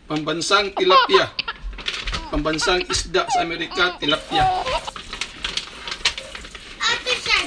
Pambansang tilapia. Pambansang isda sa Amerika, tilapia. Ate siya.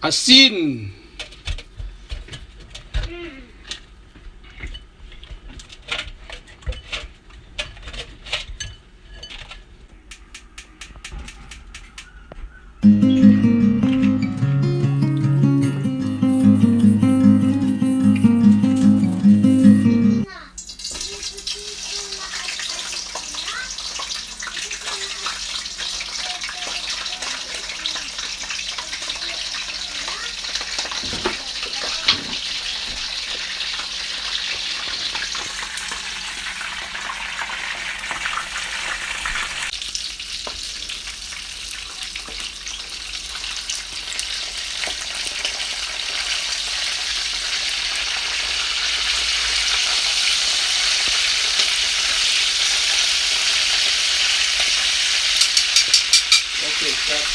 Asin. Okay, cut.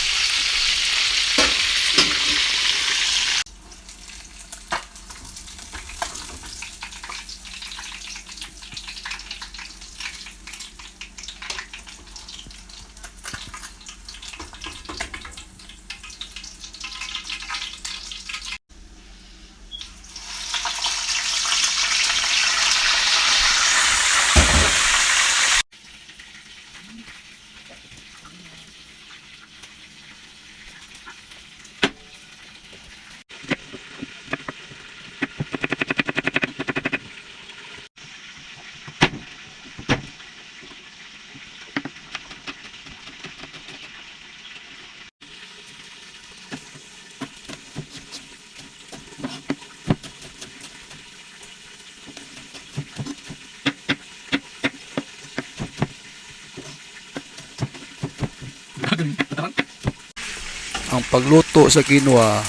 Ang pagluto sa quinoa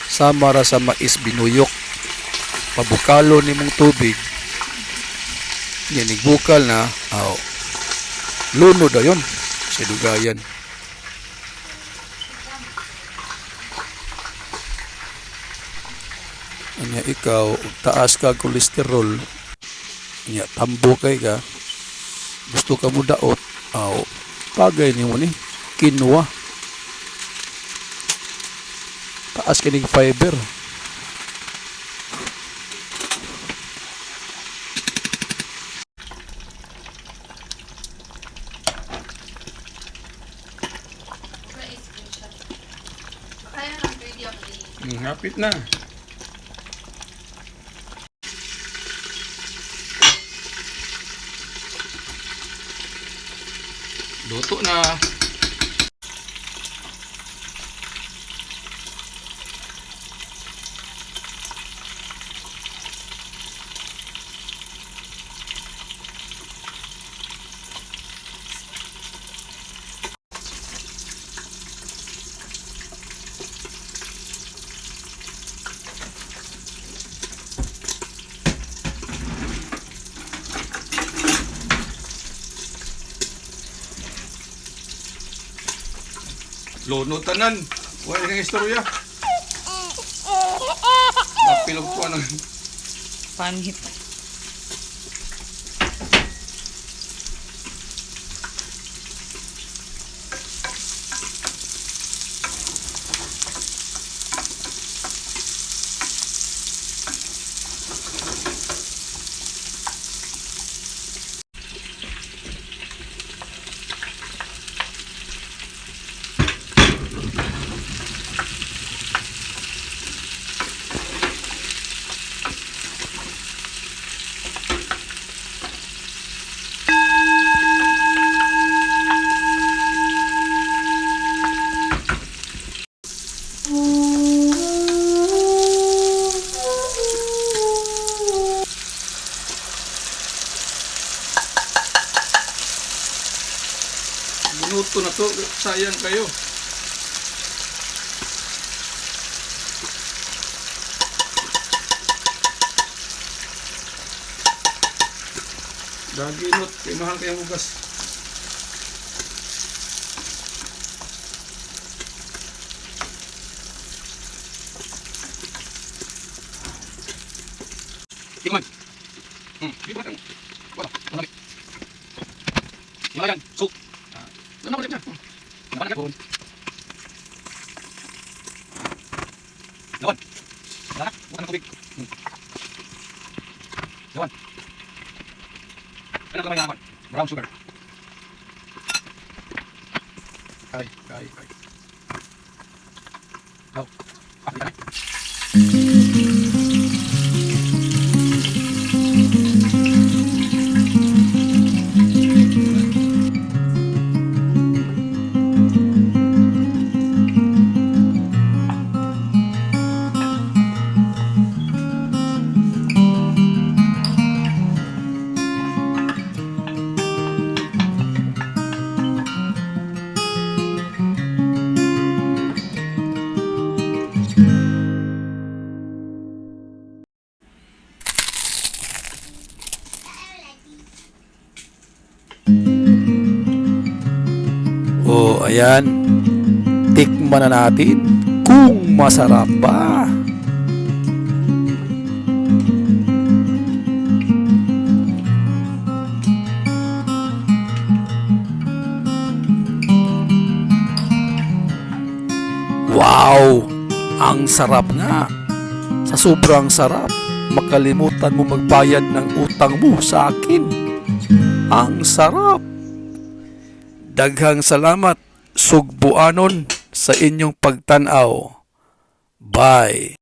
sama ra sa mais binuyok. Pabukalo nimong tubig. Nya nigbukal na, aw. Lunod dayon sa dugayan. Anya ikaw, ug taas ka kolesterol, nya tambo kay ka, gusto ka mo daot, aw, bagay nimo ni quinoa. Taas kining fiber. Kaya ng video ko. Hapit na. Luto na. Luno tanan. Wala kang istorya. Mapilog ko ano. Panghit. Luto na to. Sayang kayo. Lagi not, kay mahal kayang hugas. Tikman. Di ba? Wala, wala. Himalayan, salt. Ah, ano ba siya? Lawan. Lawan. Wala, wala ng tubig. Lawan. Ano kamay lawan? Brown sugar. Kay, kay, kay. Oh. Ah, yan. Oh, ayan. Tikman na natin kung masarap ba. Wow! Ang sarap nga! Sa sobrang sarap, makalimutan mo magbayad ng utang mo sa akin. Ang sarap! Daghang salamat, Sugbuanon, sa inyong pagtanaw. Bye!